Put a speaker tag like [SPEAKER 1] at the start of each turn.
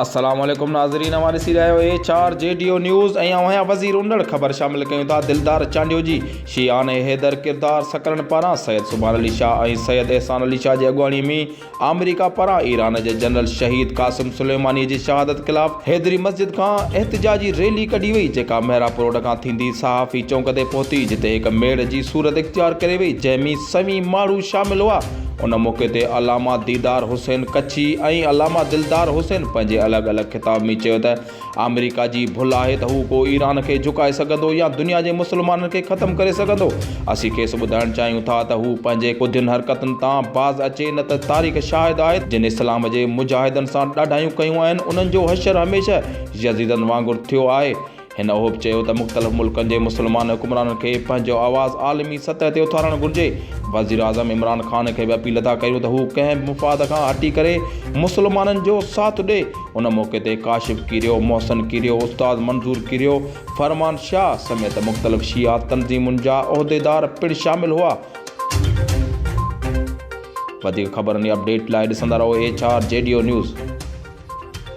[SPEAKER 1] السلام عليڪم ناظرين اوهان ڏسي رهيا آهيو H R G D O news ۽ اوهان جا وزير انڙ خبر شامل ڪيون ٿا دلدار چانڊيو جي شيعان حيدر ڪردار سڪرنڊ پاران سيد سبحان علي شاهه ۽ سيد احسان علي شاهه جي اڳواڻي ۾ آمريڪا پاران ايران جي جنرل شهيد قاسم سليماني جي شهادت خلاف حيدري مسجد کان احتجاجي ريلي ڪڍي وئي جيڪا مهراپور روڊ کان ٿيندي صحافي چونڪ تي پهتي جتي هڪ ميڙ جي صورت اختيار ڪري وئي جنهن ۾ سوين ماڻهو شامل هئا ان موقعي تي علامه ديدار حسين ڪڇي ۽ علامه دلدار حسين پنهنجي الڳ الڳ خطاب ۾ چيو ته آمريڪا جي ڀل آهي ته هو ڪو ايران کي جهڪائي سگهندو يا دنيا جي مسلمانن کي ختم ڪري سگهندو. اسين کيس ٻڌائڻ چاهيون ٿا ته هو پنهنجي ڪڌين حرڪتن تان باز اچي نه ته تاريخ شاهد آهي جن اسلام جي مجاهدن سان ڏاڍايون ڪيون آهن انهن جو حشر هميشه يزيدن وانگر ٿيو آهي. هن اهو به چيو ته مختلف ملڪن جي مسلمان حڪمرانن کي پنهنجو آواز عالمي سطح تي اٿارڻ گهرجي. وزيراعظم عمران خان کي به اپيل ٿا ڪريون ته هو ڪنهن به مفاد کان هٽي ڪري مسلمانن جو ساٿ ڏي. ان موقعي تي ڪاشف ڪيريو، محسن ڪيريو، استاد منظور ڪيريو، فرمان شاهه سميت مختلف شيعا تنظيمن جا عهديدار پڻ شامل هئا. وڌيڪ خبرن ۽ اپڊيٽ لاء ڏسندا رهو H R G D O news.